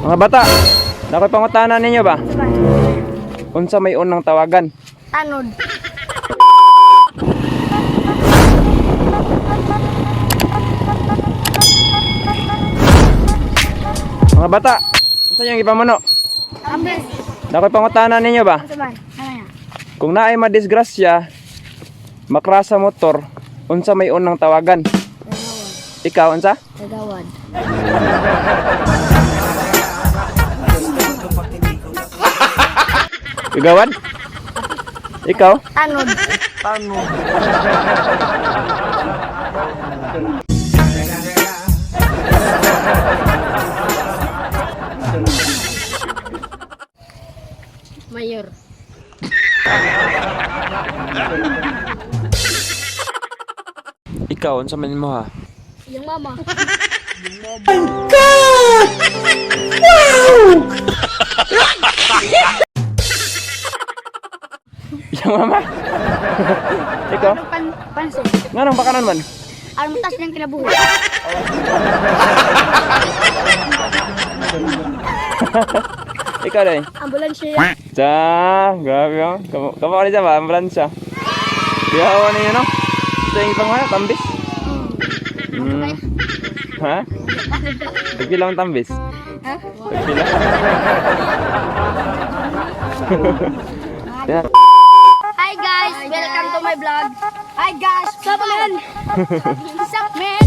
Mga bata, nakoy pangutana ninyo ba? Unsa may unang tawagan? Tanod. Mga bata, unsa yung ipamuno? Ambes. Nakoy pangutana ninyo ba? Ano man? Ano yan? Kung naay madisgrasya, makrasa motor, unsa may unang tawagan? Ikaw, unsa? Tagawad. Igawad? Ikaw? Tanod. Mayor. Ikaw, unsa man mo ha? Yung mama. Yung mama? Ikaw? Anong pansin? Nganong bakanon man? Anong tas niyang kinabuhi? Ikaw dai. Ambulansya. Sa, grabe oh. Kamo kamo ka ba? Ambulansya. Diyawa ninyo no? Ito yung ibang wala, tambis. Ha? Tagpila ang tambis? Ha? Tagpila? Yeah. Hi guys! Welcome to my vlog. Hi guys! What's up man? What's up man?